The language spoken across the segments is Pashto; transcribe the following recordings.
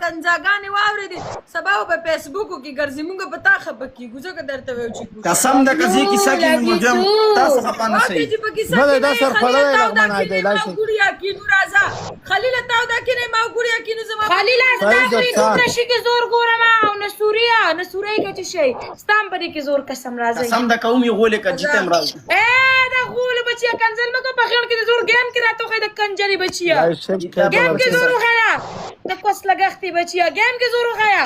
کنځاګانې واورېدې، سبا به په فیسبوکو کې ګرځي، مونږ په تا خپه کېږو، ځکه درته وایو چې کوز شه. قسم ده که زه کیسه کې نو مجم تاسو خپه نه اوکې شئ. چې په کیسه نه کې دی دا نه یې، سر خلیله خوړلی تاو دا لغمان کینې دی ما لای شي. ګوړیا کینو، راځه خلیله تاو دا کینې ما ګوړیا کینو زما په خلیله صحیح ستا خو یې ده دومره شي کې زور ګورم او نسوریا نسوری که چې شي ستا هم په دې کې زور قسم راځي. قسم ده که ومې غولې که جیته هم راځم. اے دا غول بچیا کنزل مکو په خیال کې د زور ګیم کې راته وخی د کنجری بچیا لای شي تا ګیم کې زور به وخیا د کوس لګښتې بچیا ګیم کې زور وخیا.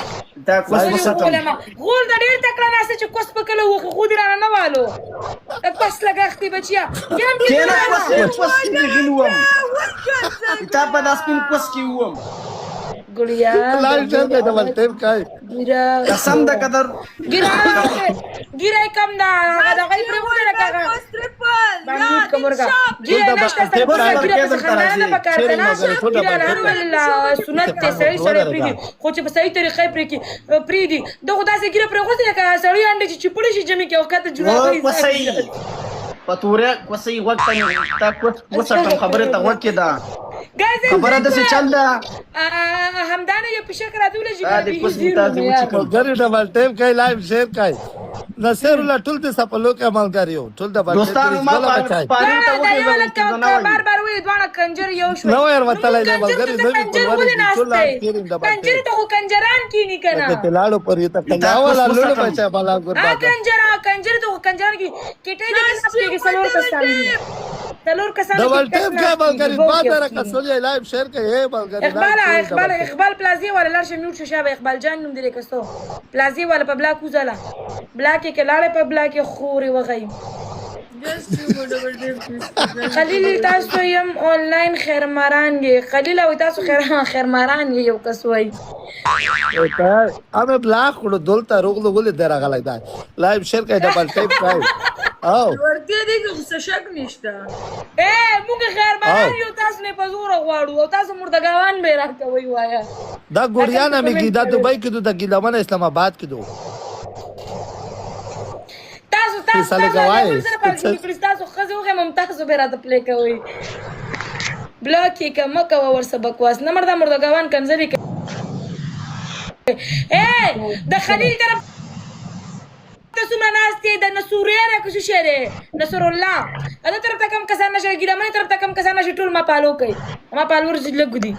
دا کوس لای وساتم. غولما غول د ډیر تکړه ناسته چې کوس په کله وخی خو دې رانه نه والو د کوس لګښتې بچیا ګیم کې کېنه زور کوس وخیا. کوس کې دې غین وم، تا په دا سپین کوس کې وم. ګړیا لای شي کوي ډبل ټیپ کوي. ګیرا قسم ده که در ګیرا ګیرا کم ده هغه دغه یې پرېښوده لکه هغه باندې کومرګه ګیره نشته ټیپ سره کوي. ګیره پسې خندا نه پکار ده نه. ګیره الحمدلله سنت دی، سړی سړی پرېږدي خو چې په صحیح طریقه یې پرېږدي پرېږدي. ده خو داسې ګیره پرېښودې لکه سړی انډې چې چپړې شي جمع کې او کښته و جرابې کوسۍ پتوره کوسۍ غوږ ته تا کوس وسټم خبره ته غوږ کې ده خبره داسې چل ده. همدانه یو پښه راته ولږي دا دې کوس مې تاسو وچکم. ملګری ډبل ټیپ کوي، لایو شیر کوي. نصیر الله ټول د سپلو کې ملګری یو ټول ډبل ټیپ دوستانو ما ګله بچای پالو ته دا یو وګورئ لکه چې زه نه وایم بار بار وایي دواړه کنجر یو شوي. نه وایي نو مونږ وتلی دی کنجر ملګری ته زه مې کنجر پروا ولې دي ټول ناست لایو دی؟ شیرینګ ډبل کنجر ټیپ ته خو کنجران کینی کنه. لکه چې لاړو پر یو ته تا کنده کوس ولا لولو وساتم. بچای بلا ها ګور کنجر ها کنجر ته خو کنجران کی کیټه دې کې ناست کیږي. څلور کسان دي، څلور کسانو کې ډبل کس ټیپ ناست کوي کیږي ملګری. دوو دوه کې زره کیږي. کسول یې لایو شیر کوي ملګری. اقبال لایو شیر اقبال ډبل ټیپ. اقبال پلازي والا لاړ شه میوټ شه شابه. اقبال جان نوم دې کستو پلازي والا په بلاک وځله بلاک کې لاړې په بلاک کې خوري وغی. خلیل تاسو یم آنلاین خیرماران یې خلیل او تاسو خیر خیرماران یې یو کس وای. امه بلاک کړو دلته روغلو ولې درغلی دی. لایو شیر کوي ډبل ټیپ کوي او ورته دې کې خو څه شک نشته. اے موږ خیرماران یو، تاسو نه په زور غواړو او تاسو مردګاوان به راکوي وایا. دا ګوریانا مې کی دا دوبۍ کې دو، د ګیلمن اسلام آباد کې دو. تاسو تاسو فیصله تاسو کوی. له سره پر جوړ کړی تاسو خزه وغه مم تاسو به راته پلی کوي بلاک یې که مه کوه ورسه بکواس نه مرده مردګاوان کنځلې کوي. اے د خلیل طرف ته څومره ناست یې د نصورې نه که څه شی دی نصر الله دا طرف ته کم کسان نشه ګیلمنې طرف ته کم کسان نشه ټول ما پالو کوي ما پالور لږ دي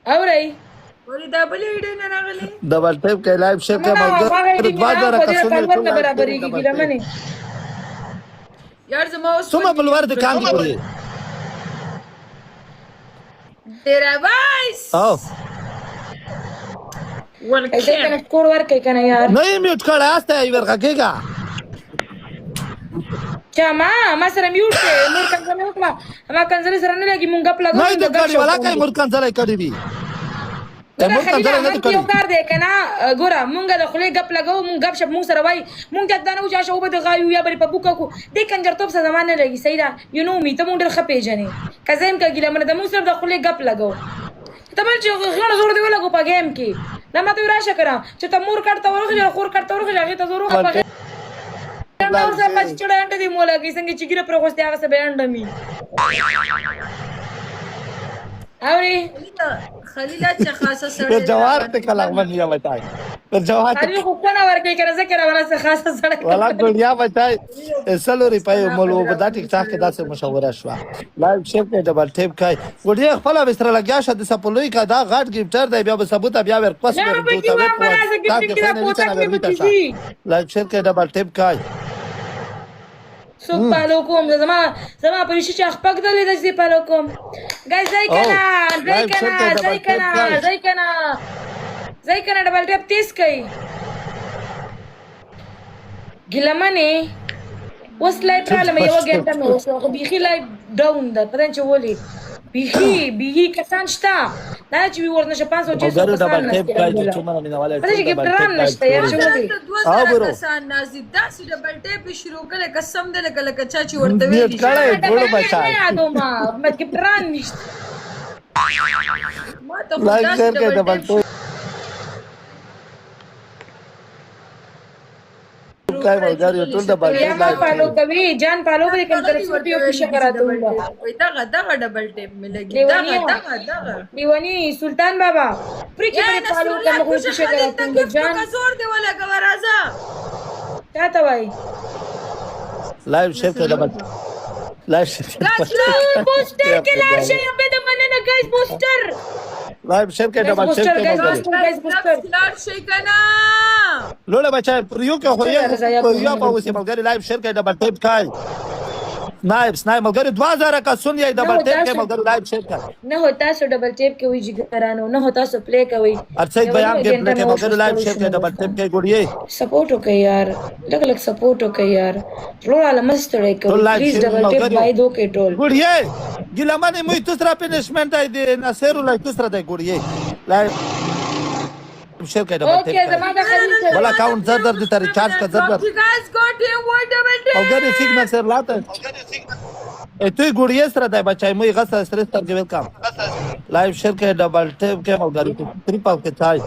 اورئ. ولې دا بلې ایډې نه راغلې؟ ډبل ټیپ کوي لایو شیر کوي نه هغه ملګری. دې 2000 نه خو دې کسول یې پالور ټول نه لایو شیرینګ برابرېږي ډبل ټیپ. ګیلمنې. یار زما اوس څومره بلور د کان کې پورې ډیره وایس او زه کنه کور ورکې کنه یار. نه یې میوټ کړی استه یې ورغه کېږه. چا ما ما سره میوټ دی مور کنځل مې وکړه ما کنځلې سره نه لګي مونږ غپ لګو نه دې کړی ولا کوي مور کنځلې کړی وي مور کنځلې نه دي یو کړی. کار دی کنه ګوره مونږ د خولې غپ لګو مونږ غپ شپ مونږ سره وای مونږ ته دا نه و چې وبد غایو یا بری په بوکا کو دې کنجرتوب سره زمانه لګي. صحیح ده یو نو می ته مونږ ډېر ښه پیژنې که زه یم که ګیله منه د مونږ صرف د خولې غپ لګو ته بل چې غړ زور دی ولګو په ګیم کې دا ماته راشه کړه چې ته مور کټ ته ورغلی خور کټ ته ورغلی هغې ته زور وخه په انډه ورسره پچ چړه انډه دی مولا کې څنګه چې ګیره پر غوستې هغه څه به انډه می اوري. خلیله چې خاصه سړی پر جوار ته کلغمن یا بچای پر جوار خلیل خو کونه ورکې کنه ځکه را ورسه خاصه سړی ولا ګړیا بچای سلو روپۍ مولو په دا ټیک ټاک کې داسې مشوره شوه. لایو شیر کوي ډبل ټیپ کوي ګړیا خپل بستر لګیا شه د سپلوی کا دا غټ ګیفټر دی بیا به ثبوت بیا ور پس نه ور پکې دوته وام وې راځه تا ګیفټینګ کې کې دا خو نه کوتک ویچنه مې ور پکې ویته شه. ځي. لایو شیر کوي ډبل ټیپ کوي. څوک پالو کوم زما زما په شي چې خپک دلې د دې پالو کوم ګای ځای او کنه ځای لایو شیر کنه کوي ځای ډبل ټیپ کنه کوي. ځای کنه ځای کنه ډبل ټیپ تیز کوي ګیلمنې. اوس لایف رالم یوه ګنټه مې وشوه خو بیخي لایف ډاون ده پته نه چې ولې بیخي بیخي کسان شته دا نه چې ویورز نشه 500 600 ملګرو کسان ډبل ټیپ نشته کوي چې الحمدلله څومره مینواله پته ټول چې ډبل ګیفټران ټیپ لایو نشته یار چې شیرینګ. ولې او 2000 برو کسان ناست دي داسې ډبل ټیپ یې شروع کړی قسم دی لکه لکه چا چې ورته میوټ ویلي. کړی ګوړو ډبل بچای نه یادوم ما ګیفټران نشته. ما ته خو لایو داسې شیر کوي ډبل ډبل ټیپ ټیپ کای ملګری ټول ډبل یا ټیپ ما لایو فالو کوي جان فالو به کوم تر څو یو پښه کراته ولا وای دغه دغه ډبل ټیپ مې لګي دغه لیونی دغه دغه لیونی سلطان بابا پرې کې یا به فالو نصرالله کوم خو کوشه پښه خلیل کراته ته ولا ګفټ جان وکړه زور دې ولګوه راځه. چاته وای لایو شیر کړئ ډبل لایو شیر کړئ ګاز لاړ. پوسټر کې لاړ شئ به د مننه ګایز پوسټر لایو شیر کړئ ګایز ډبل شیر پوسټر کړئ ګایز ملګری پوسټر ګایز پوسټر لاړ شئ که نه؟ لوړه بچای پر یو کې خو یو پر یو په اوسې ملګری لایو شیر کړئ ډبل ټیپ کړئ سنایپ سنایپ ملګری 2000 کسون یې ډبل ټیپ کړئ ملګری لایو شیر کړئ نه هو تاسو ډبل ټیپ کوئ جګرانو نه هو تاسو پلی کوئ ارڅ بیان کې پلی کوي ملګری لایو شیر کړئ ډبل ټیپ کړئ ګوړیې سپورټ وکړئ یار لږ لږ سپورټ وکړئ یار ټول عالم ستړی ټول کوي لایو پلیز شیر ډبل ټیپ ملګری باید وکړئ ټول ګوړیې ګیلمنې مې تسرا پنشمنټ دی د نصیر لای تسرا دی ګوړیې لایو شیر کړئ ډبل ټیپ اوکې کړئ زما د خلیل سره بل اکاونټ زر در دې ته ریچارج کړه زر در You guys got him, what double tap? ملګری سیګنل سره لاته ای ته ګوړیې سره دی بچای مې غسه سره سترګې ویلکم لایو شیر کړئ ډبل ټیپ کړئ ملګری ټریپل کې چای